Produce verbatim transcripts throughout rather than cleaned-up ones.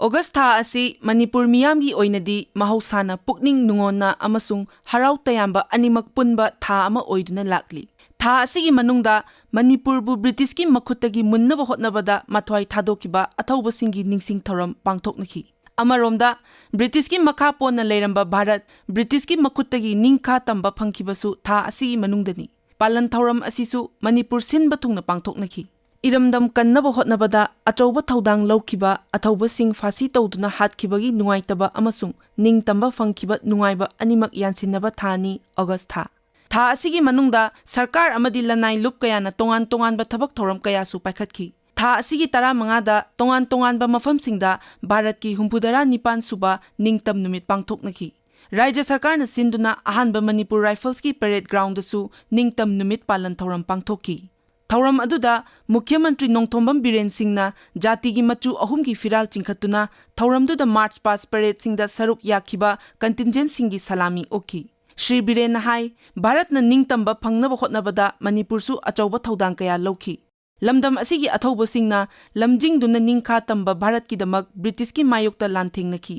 August ꯊꯥ ꯑꯁꯤ ꯃꯅꯤꯄꯨꯔ ꯃꯤꯌꯥꯝꯒꯤ ꯑꯣꯏꯅꯗꯤ ꯃꯍꯧꯁꯥꯅ ꯄꯨꯛꯅꯤꯡ ꯅꯨꯡꯉꯣꯟꯅ ꯑꯃꯁꯨꯡ ꯍꯔꯥꯎ ꯇꯌꯥꯝꯕ ꯑꯅꯤꯃꯛ ꯄꯨꯟꯕ ꯊꯥ ꯑꯃ ꯑꯣꯏꯗꯨꯅ ꯂꯥꯛꯂꯤ꯫ ꯊꯥ ꯑꯁꯤꯒꯤ ꯃꯅꯨꯡꯗ ꯃꯅꯤꯄꯨꯔꯕꯨ ꯕ꯭ꯔꯤꯇꯤꯁꯀꯤ ꯃꯈꯨꯠꯇꯒꯤ ꯃꯨꯟꯅꯕ ꯍꯣꯠꯅꯕꯗ ꯃꯊ꯭ꯋꯥꯏ ꯊꯥꯗꯣꯛꯈꯤꯕ ꯑꯊꯧꯕꯁꯤꯡꯒꯤ ꯅꯤꯡꯁꯤꯡ ꯊꯧꯔꯝ ꯄꯥꯡꯊꯣꯛꯅꯈꯤ꯫ ꯑꯃꯔꯣꯝꯗ, ꯕ꯭ꯔꯤꯇꯤꯁꯀꯤ ꯃꯈꯥ ꯄꯣꯟꯅ ꯂꯩꯔꯝꯕ ꯚꯥꯔꯠ ꯕ꯭ꯔꯤꯇꯤꯁꯀꯤ ꯃꯈꯨꯠꯇꯒꯤ ꯅꯤꯡꯈꯥ ꯇꯝꯕ ꯐꯪꯈꯤꯕꯁꯨ ꯊꯥ ꯑꯁꯤꯒꯤ ꯃꯅꯨꯡꯗꯅꯤ꯫ ꯄꯥꯂꯟ ꯊꯧꯔꯝ ꯑꯁꯤꯁꯨ ꯃꯅꯤꯄꯨꯔ ꯁꯤꯟꯕ ꯊꯨꯡꯅ ꯄꯥꯡꯊꯣꯛꯅꯈꯤ꯫ ꯏꯔꯝꯗꯝ ꯀꯟꯅꯕ ꯍꯣꯠꯅꯕꯗ ꯑꯆꯧꯕ ꯊꯧꯗꯥꯡ ꯂꯧꯈꯤꯕ ꯑꯊꯧꯕꯁꯤꯡ ꯐꯥꯁꯤ ꯇꯧꯗꯨꯅ ꯍꯥꯠꯈꯤꯕꯒꯤ ꯅꯨꯡꯉꯥꯏꯇꯕ ꯑꯃꯁꯨꯡ ꯅꯤꯡꯇꯝꯕ ꯐꯪꯈꯤꯕ ꯅꯨꯡꯉꯥꯏꯕ ꯑꯅꯤꯃꯛ ꯌꯥꯟꯁꯤꯟꯅꯕ ꯊꯥꯅꯤ ꯑꯣꯒꯁ ꯊꯥ꯫ ꯊꯥ ꯑꯁꯤꯒꯤ ꯃꯅꯨꯡꯗ ꯁꯔꯀꯥꯔ ꯑꯃꯗꯤ ꯂꯅꯥꯏ ꯂꯨꯞ ꯀꯌꯥꯅ ꯇꯣꯉꯥꯟ ꯇꯣꯉꯥꯟꯕ ꯊꯕꯛ ꯊꯧꯔꯝ ꯀꯌꯥꯁꯨ ꯄꯥꯏꯈꯠꯈꯤ꯫ ꯊꯥ ꯑꯁꯤꯒꯤ ꯇꯔꯥꯃꯉꯥꯗ ꯇꯣꯉꯥꯟ ꯇꯣꯉꯥꯟꯕ ꯃꯐꯝꯁꯤꯡꯗ ꯚꯥꯔꯠꯀꯤ ꯍꯨꯝꯐꯨꯇꯔꯥ ꯅꯤꯄꯥꯟ ꯁꯨꯕ ꯅꯤꯡꯇꯝ ꯅꯨꯃꯤꯠ ꯄꯥꯡꯊꯣꯛꯅꯈꯤ꯫ ꯔꯥꯖ꯭ꯌ ꯁꯔꯀꯥꯔꯅ ꯁꯤꯟꯗꯨꯅ ꯑꯍꯥꯟꯕ ꯃꯅꯤꯄꯨꯔ ꯔꯥꯏꯐꯜꯁꯀꯤ ꯄꯦꯔꯦꯗ ꯒ꯭ꯔꯥꯎꯟꯗꯁꯨ ꯅꯤꯡꯇꯝ ꯅꯨꯃꯤꯠ ꯄꯥꯂꯟ ꯊꯧꯔꯝ ꯄꯥꯡꯊꯣꯛꯈꯤ꯫ ꯊꯧꯔꯝ ꯑꯗꯨꯗ ꯃꯨꯈ꯭ꯌ ꯃꯟꯇ꯭ꯔꯤ ꯅꯣꯡꯊꯣꯝꯕꯝ ꯕꯤꯔꯦꯟ ꯁꯤꯡꯅ ꯖꯥꯇꯤꯒꯤ ꯃꯆꯨ ꯑꯍꯨꯝꯒꯤ ꯐꯤꯔꯥꯜ ꯆꯤꯡꯈꯠꯇꯨꯅ ꯊꯧꯔꯝꯗꯨꯗ ꯃꯥꯔꯆ ꯄꯥꯁ ꯄꯦꯔꯦꯗꯁꯤꯡꯗ ꯁꯔꯨꯛ ꯌꯥꯈꯤꯕ ꯀꯟꯇꯤꯟꯖꯦꯟꯁꯤꯡꯒꯤ ꯁꯂꯥꯃꯤ ꯑꯣꯛꯈꯤ꯫ ꯁ꯭ꯔꯤ ꯕꯤꯔꯦꯟꯅ ꯍꯥꯏ, ꯚꯥꯔꯠꯅ ꯅꯤꯡꯇꯝꯕ ꯐꯪꯅꯕ ꯍꯣꯠꯅꯕꯗ ꯃꯅꯤꯄꯨꯔꯁꯨ ꯑꯆꯧꯕ ꯊꯧꯗꯥꯡ ꯀꯌꯥ ꯂꯧꯈꯤ꯫ ꯂꯝꯗꯝ ꯑꯁꯤꯒꯤ ꯑꯊꯧꯕꯁꯤꯡꯅ ꯂꯝꯖꯤꯡꯗꯨꯅ ꯅꯤꯡꯈꯥ ꯇꯝꯕ ꯚꯥꯔꯠꯀꯤꯗꯃꯛ ꯕ꯭ꯔꯤꯇꯤꯁꯀꯤ ꯃꯥꯌꯣꯛꯇ ꯂꯥꯟꯊꯦꯡꯅꯈꯤ꯫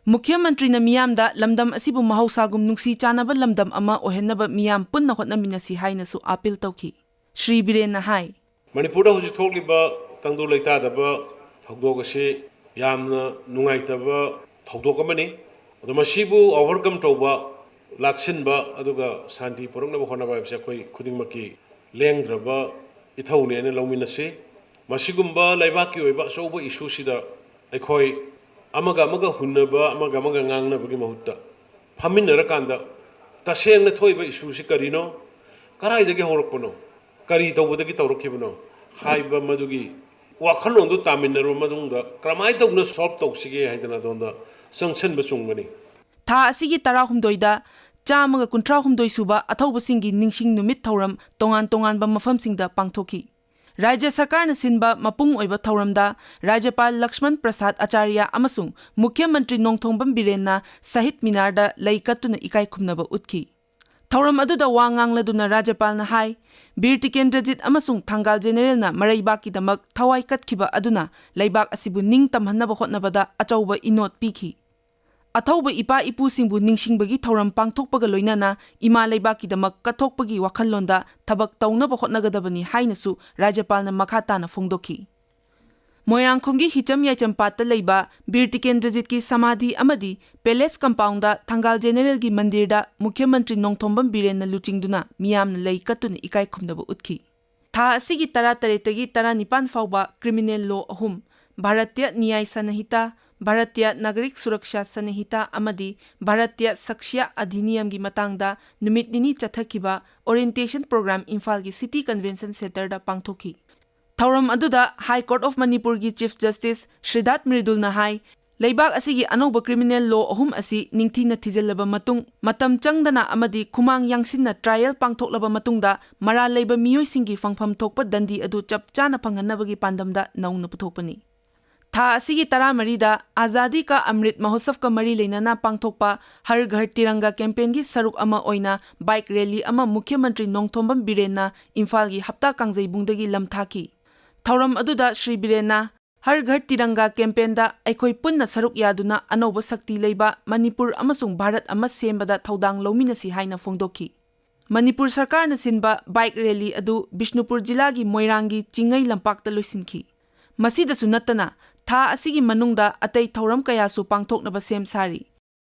ꯃꯨꯈ꯭ꯌ ꯃꯟꯇ꯭ꯔꯤꯅ ꯃꯤꯌꯥꯝꯗ ꯂꯝꯗꯝ ꯑꯁꯤꯕꯨ ꯃꯍꯧꯁꯥꯒꯨꯝ ꯅꯨꯡꯁꯤ ꯆꯥꯟꯅꯕ ꯂꯝꯗꯝ ꯑꯃ ꯑꯣꯏꯍꯟꯅꯕ ꯃꯤꯌꯥꯝ ꯄꯨꯟꯅ ꯍꯣꯠꯅꯃꯤꯟꯅꯁꯤ ꯍꯥꯏꯅꯁꯨ ꯑꯥꯄꯤꯜ ꯇꯧꯈꯤ꯫ ꯁ꯭ꯔꯤ ꯕꯤꯔꯦꯟꯅ ꯍꯥꯏ, ꯃꯅꯤꯄꯨꯔꯗ ꯍꯧꯖꯤꯛ ꯊꯣꯛꯂꯤꯕ ꯇꯪꯗꯨ ꯂꯩꯇꯥꯗꯕ ꯊꯧꯗꯣꯛ ꯑꯁꯤ ꯌꯥꯝꯅ ꯅꯨꯡꯉꯥꯏꯇꯕ ꯊꯧꯗꯣꯛ ꯑꯃꯅꯤ꯫ ꯑꯗꯣ ꯃꯁꯤꯕꯨ ꯑꯣꯚꯔꯀꯝ ꯇꯧꯕ, ꯂꯥꯛꯁꯤꯟꯕ, ꯑꯗꯨꯒ ꯁꯥꯟꯇꯤ ꯄꯨꯔꯛꯅꯕ ꯍꯣꯠꯅꯕ ꯍꯥꯏꯕꯁꯤ ꯑꯩꯈꯣꯏ ꯈꯨꯗꯤꯡꯃꯛꯀꯤ ꯂꯦꯡꯗ꯭ꯔꯕ ꯏꯊꯧꯅꯦꯅ ꯂꯧꯃꯤꯟꯅꯁꯤ꯫ ꯃꯁꯤꯒꯨꯝꯕ ꯂꯩꯕꯥꯛꯀꯤ ꯑꯣꯏꯕ ꯑꯆꯧꯕ ꯏꯁꯨꯁꯤꯗ ꯑꯩꯈꯣꯏ ꯑꯃꯒ ꯑꯃꯒ ꯍꯨꯟꯅꯕ, ꯑꯃꯒ ꯑꯃꯒ ꯉꯥꯡꯅꯕꯒꯤ ꯃꯍꯨꯠꯇ ꯐꯝꯃꯤꯟꯅꯔꯀꯥꯟꯗ ꯇꯁꯦꯡꯅ ꯊꯣꯛꯏꯕ ꯏꯁꯨꯁꯤ ꯀꯔꯤꯅꯣ, ꯀꯗꯥꯏꯗꯒꯤ ꯍꯧꯔꯛꯄꯅꯣ, ꯀꯔꯤ ꯇꯧꯕꯗꯒꯤ ꯇꯧꯔꯛꯈꯤꯕꯅꯣ ꯍꯥꯏꯕ ꯃꯗꯨꯒꯤ ꯋꯥꯈꯜꯂꯣꯟꯗꯨ ꯇꯥꯃꯤꯟꯅꯔꯕ ꯃꯇꯨꯡꯗ ꯀꯔꯝꯍꯥꯏꯅ ꯇꯧꯅ ꯁꯣꯜꯕ ꯇꯧꯁꯤꯒꯦ ꯍꯥꯏꯗꯅ ꯑꯗꯣꯝꯗ ꯆꯪꯁꯤꯟꯕ ꯆꯨꯝꯒꯅꯤ꯫ ꯊꯥ ꯑꯁꯤꯒꯤ ꯇꯔꯥꯍꯨꯝꯗꯣꯏꯗ ꯆꯥꯝꯃꯒ ꯀꯨꯟꯊ꯭ꯔꯥꯍꯨꯝꯗꯣꯏ ꯁꯨꯕ ꯑꯊꯧꯕꯁꯤꯡꯒꯤ ꯅꯤꯡꯁꯤꯡ ꯅꯨꯃꯤꯠ ꯊꯧꯔꯝ ꯇꯣꯉꯥꯟ ꯇꯣꯉꯥꯟꯕ ꯃꯐꯝꯁꯤꯡꯗ ꯄꯥꯡꯊꯣꯛꯈꯤ꯫ ꯔꯥꯖ꯭ꯌ ꯁꯔꯀꯥꯔꯅ ꯁꯤꯟꯕ ꯃꯄꯨꯡ ꯑꯣꯏꯕ ꯊꯧꯔꯝꯗ ꯔꯥꯖ꯭ꯌꯄꯥꯜ ꯂꯛꯁꯃꯟ ꯄ꯭ꯔꯁꯥꯗ ꯑꯆꯥꯔꯌ ꯑꯃꯁꯨꯡ ꯃꯨꯈ꯭ꯌ ꯃꯟꯇ꯭ꯔꯤ ꯅꯣꯡꯊꯣꯝꯕꯝ ꯕꯤꯔꯦꯟꯅ ꯁꯍꯤꯗ ꯃꯤꯅꯥꯔꯗ ꯂꯩ ꯀꯠꯇꯨꯅ ꯏꯀꯥꯏ ꯈꯨꯝꯅꯕ ꯎꯠꯈꯤ꯫ ꯊꯧꯔꯝ ꯑꯗꯨꯗ ꯋꯥ ꯉꯥꯡꯂꯗꯨꯅ ꯔꯥꯖ꯭ꯌꯄꯥꯜꯅ ꯍꯥꯏ, ꯕꯤꯔ ꯇꯤꯀꯦꯟꯗ꯭ꯔꯖꯤꯠ ꯑꯃꯁꯨꯡ ꯊꯪꯒꯥꯜ ꯖꯦꯅꯦꯔꯦꯜꯅ ꯃꯔꯩꯕꯥꯛꯀꯤꯗꯃꯛ ꯊꯋꯥꯏ ꯀꯠꯈꯤꯕ ꯑꯗꯨꯅ ꯂꯩꯕꯥꯛ ꯑꯁꯤꯕꯨ ꯅꯤꯡꯇꯝꯍꯟꯅꯕ ꯍꯣꯠꯅꯕꯗ ꯑꯆꯧꯕ ꯏꯅꯣꯠ ꯄꯤꯈꯤ꯫ ꯑꯊꯧꯕ ꯏꯄꯥ ꯏꯄꯨꯁꯤꯡꯕꯨ ꯅꯤꯡꯁꯤꯡꯕꯒꯤ ꯊꯧꯔꯝ ꯄꯥꯡꯊꯣꯛꯄꯒ ꯂꯣꯏꯅꯅ ꯏꯃꯥ ꯂꯩꯕꯥꯛꯀꯤꯗꯃꯛ ꯀꯠꯊꯣꯛꯄꯒꯤ ꯋꯥꯈꯜꯂꯣꯟꯗ ꯊꯕꯛ ꯇꯧꯅꯕ ꯍꯣꯠꯅꯒꯗꯕꯅꯤ ꯍꯥꯏꯅꯁꯨ ꯔꯥꯖ꯭ꯌꯄꯥꯜꯅ ꯃꯈꯥ ꯇꯥꯅ ꯐꯣꯡꯗꯣꯛꯈꯤ꯫ ꯃꯣꯏꯔꯥꯡꯈꯣꯝꯒꯤ ꯍꯤꯆꯝ ꯌꯥꯏꯆꯝꯄꯥꯠꯇ ꯂꯩꯕ ꯕꯤꯔ ꯇꯤꯀꯦꯟꯗ꯭ꯔꯖꯤꯠꯀꯤ ꯁꯃꯥꯙꯤ ꯑꯃꯗꯤ ꯄꯦꯂꯦꯁ ꯀꯝꯄꯥꯎꯟꯗ ꯊꯪꯒꯥꯜ ꯖꯦꯅꯦꯔꯦꯜꯒꯤ ꯃꯟꯗꯤꯔꯗ ꯃꯨꯈ꯭ꯌ ꯃꯟꯇ꯭ꯔꯤ ꯅꯣꯡꯊꯣꯝꯕꯝ ꯕꯤꯔꯦꯟꯅ ꯂꯨꯆꯤꯡꯗꯨꯅ ꯃꯤꯌꯥꯝꯅ ꯂꯩ ꯀꯠꯇꯨꯅ ꯏꯀꯥꯏ ꯈꯨꯝꯅꯕ ꯎꯠꯈꯤ꯫ ꯊꯥ ꯑꯁꯤꯒꯤ ꯇꯔꯥꯇꯔꯦꯠꯇꯒꯤ ꯇꯔꯥꯅꯤꯄꯥꯟ ꯐꯥꯎꯕ ꯀ꯭ꯔꯤꯃꯤꯅꯦꯜ ꯂꯣ ꯑꯍꯨꯝ, ꯚꯥꯔꯇ꯭ꯌ ꯅ꯭ꯌꯥꯌ ꯁꯟꯍꯤꯇꯥ, ꯚꯥꯔꯇ꯭ꯌ ꯅꯥꯒꯔꯤꯛ ꯁꯨꯔꯛꯁꯥ ꯁꯟꯍꯤꯇꯥ ꯑꯃꯗꯤ ꯚꯥꯔꯇ꯭ꯌ ꯁꯥꯛꯁ꯭ꯌ ꯑꯙꯤꯅꯤꯌꯝꯒꯤ ꯃꯇꯥꯡꯗ ꯅꯨꯃꯤꯠ ꯅꯤꯅꯤ ꯆꯠꯊꯈꯤꯕ ꯑꯣꯔꯤꯌꯦꯟꯇꯦꯁꯟ ꯄ꯭ꯔꯣꯒ꯭ꯔꯥꯝ ꯏꯝꯐꯥꯜꯒꯤ ꯁꯤꯇꯤ ꯀꯟꯚꯦꯟꯁꯟ ꯁꯦꯟꯇꯔꯗ ꯄꯥꯡꯊꯣꯛꯈꯤ꯫ ꯊꯧꯔꯝ ꯑꯗꯨꯗ ꯍꯥꯏ ꯀꯣꯔꯠ ꯑꯣꯐ ꯃꯅꯤꯄꯨꯔꯒꯤ ꯆꯤꯐ ꯖꯁꯇꯤꯁ ꯁ꯭ꯔꯤꯗꯥꯠ ꯃ꯭ꯔꯤꯗꯨꯜꯅ ꯍꯥꯏ, ꯂꯩꯕꯥꯛ ꯑꯁꯤꯒꯤ ꯑꯅꯧꯕ ꯀ꯭ꯔꯤꯃꯤꯅꯦꯜ ꯂꯣ ꯑꯍꯨꯝ ꯑꯁꯤ ꯅꯤꯡꯊꯤꯅ ꯊꯤꯖꯤꯜꯂꯕ ꯃꯇꯨꯡ, ꯃꯇꯝ ꯆꯪꯗꯅ ꯑꯃꯗꯤ ꯈꯨꯃꯥꯡ ꯌꯥꯡꯁꯤꯟꯅ ꯇ꯭ꯔꯥꯏꯌꯦꯜ ꯄꯥꯡꯊꯣꯛꯂꯕ ꯃꯇꯨꯡꯗ ꯃꯔꯥꯜ ꯂꯩꯕ ꯃꯤꯑꯣꯏꯁꯤꯡꯒꯤ ꯐꯪꯐꯝ ꯊꯣꯛꯄ ꯗꯟꯗꯤ ꯑꯗꯨ ꯆꯞ ꯆꯥꯅ ꯐꯪꯍꯟꯅꯕꯒꯤ ꯄꯥꯟꯗꯝꯗ ꯅꯧꯅ ꯄꯨꯊꯣꯛꯄꯅꯤ꯫ ꯊꯥ ꯑꯁꯤꯒꯤ ꯇꯔꯥꯃꯔꯤꯗ ꯑꯖꯥꯗꯤ ꯀꯥ ꯑꯃ꯭ꯔꯤꯠ ꯃꯍꯣꯠꯁꯕꯀ ꯃꯔꯤ ꯂꯩꯅꯅ ꯄꯥꯡꯊꯣꯛꯄ ꯍꯔ ꯘꯔ ꯇꯤꯔꯪꯒꯥ ꯀꯦꯝꯄꯦꯟꯒꯤ ꯁꯔꯨꯛ ꯑꯃ ꯑꯣꯏꯅ ꯕꯥꯏꯛ ꯔꯦꯂꯤ ꯑꯃ ꯃꯨꯈ꯭ꯌ ꯃꯟꯇ꯭ꯔꯤ ꯅꯣꯡꯊꯣꯝꯕꯝ ꯕꯤꯔꯦꯟꯅ ꯏꯝꯐꯥꯜꯒꯤ ꯍꯞꯇꯥ ꯀꯥꯡꯖꯩꯕꯨꯡꯗꯒꯤ ꯂꯝꯊꯥꯈꯤ꯫ ꯊꯧꯔꯝ ꯑꯗꯨꯗ ꯁ꯭ꯔꯤ ꯕꯤꯔꯦꯟꯅ ꯍꯔ ꯘꯔ ꯇꯤꯔꯪꯒꯥ ꯀꯦꯝꯄꯦꯟꯗ ꯑꯩꯈꯣꯏ ꯄꯨꯟꯅ ꯁꯔꯨꯛ ꯌꯥꯗꯨꯅ ꯑꯅꯧꯕ ꯁꯛꯇꯤ ꯂꯩꯕ ꯃꯅꯤꯄꯨꯔ ꯑꯃꯁꯨꯡ ꯚꯥꯔꯠ ꯑꯃ ꯁꯦꯝꯕꯗ ꯊꯧꯗꯥꯡ ꯂꯧꯃꯤꯟꯅꯁꯤ ꯍꯥꯏꯅ ꯐꯣꯡꯗꯣꯛꯈꯤ꯫ ꯃꯅꯤꯄꯨꯔ ꯁꯔꯀꯥꯔꯅ ꯁꯤꯟꯕ ꯕꯥꯏꯛ ꯔꯦꯂꯤ ꯑꯗꯨ ꯕꯤꯁꯅꯨꯄꯨꯔ ꯖꯤꯂꯥꯒꯤ ꯃꯣꯏꯔꯥꯡꯒꯤ ꯆꯤꯡꯉꯩ ꯂꯝꯄꯥꯛꯇ ꯂꯣꯏꯁꯤꯟꯈꯤ꯫ ꯃꯁꯤꯗꯁꯨ ꯅꯠꯇꯅ ꯊꯥ ꯑꯁꯤꯒꯤ ꯃꯅꯨꯡꯗ ꯑꯇꯩ ꯊꯧꯔꯝ ꯀꯌꯥꯁꯨ ꯄꯥꯡꯊꯣꯛꯅꯕ ꯁꯦꯝ ꯁꯥꯔꯤ꯫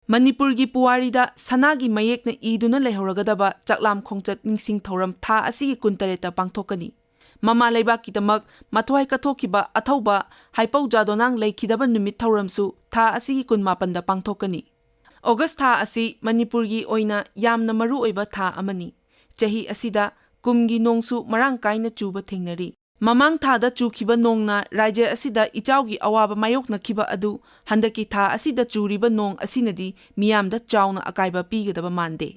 ꯃꯅꯤꯄꯨꯔꯒꯤ ꯄꯨꯋꯥꯔꯤꯗ ꯁꯅꯥꯒꯤ ꯃꯌꯦꯛꯅ ꯏꯗꯨꯅ ꯂꯩꯍꯧꯔꯒꯗꯕ ꯆꯥꯛꯂꯥꯝ ꯈꯣꯡꯆꯠ ꯅꯤꯡꯁꯤꯡ ꯊꯧꯔꯝ ꯊꯥ ꯑꯁꯤꯒꯤ ꯀꯨꯟꯇꯔꯦꯠꯇ ꯄꯥꯡꯊꯣꯛꯀꯅꯤ꯫ ꯃꯃꯥ ꯂꯩꯕꯥꯛꯀꯤꯗꯃꯛ ꯃꯊ꯭ꯋꯥꯏ ꯀꯠꯊꯣꯛꯈꯤꯕ ꯑꯊꯧꯕ ꯍꯥꯏꯄꯧ ꯖꯥꯗꯣꯅꯥꯡ ꯂꯩꯈꯤꯗꯕ ꯅꯨꯃꯤꯠ ꯊꯧꯔꯝꯁꯨ ꯊꯥ ꯑꯁꯤꯒꯤ ꯀꯨꯟꯃꯥꯄꯟꯗ ꯄꯥꯡꯊꯣꯛꯀꯅꯤ꯫ ꯑꯣꯒꯁ ꯊꯥ ꯑꯁꯤ ꯃꯅꯤꯄꯨꯔꯒꯤ ꯑꯣꯏꯅ ꯌꯥꯝꯅ ꯃꯔꯨ ꯑꯣꯏꯕ ꯊꯥ ꯑꯃꯅꯤ꯫ ꯆꯍꯤ ꯑꯁꯤꯗ ꯀꯨꯝꯒꯤ ꯅꯣꯡꯁꯨ ꯃꯔꯥꯡ ꯀꯥꯏꯅ ꯆꯨꯕ ꯊꯦꯡꯅꯔꯤ꯫ ꯃꯃꯥꯡ ꯊꯥꯗ ꯆꯨꯈꯤꯕ ꯅꯣꯡꯅ ꯔꯥꯖ꯭ꯌ ꯑꯁꯤꯗ ꯏꯆꯥꯎꯒꯤ ꯑꯋꯥꯕ ꯃꯥꯌꯣꯛꯅꯈꯤꯕ ꯑꯗꯨ ꯍꯟꯗꯛꯀꯤ ꯊꯥ ꯑꯁꯤꯗ ꯆꯨꯔꯤꯕ ꯅꯣꯡ ꯑꯁꯤꯅꯗꯤ ꯃꯤꯌꯥꯝꯗ ꯆꯥꯎꯅ ꯑꯀꯥꯏꯕ ꯄꯤꯒꯗꯕ ꯃꯥꯟꯗꯦ꯫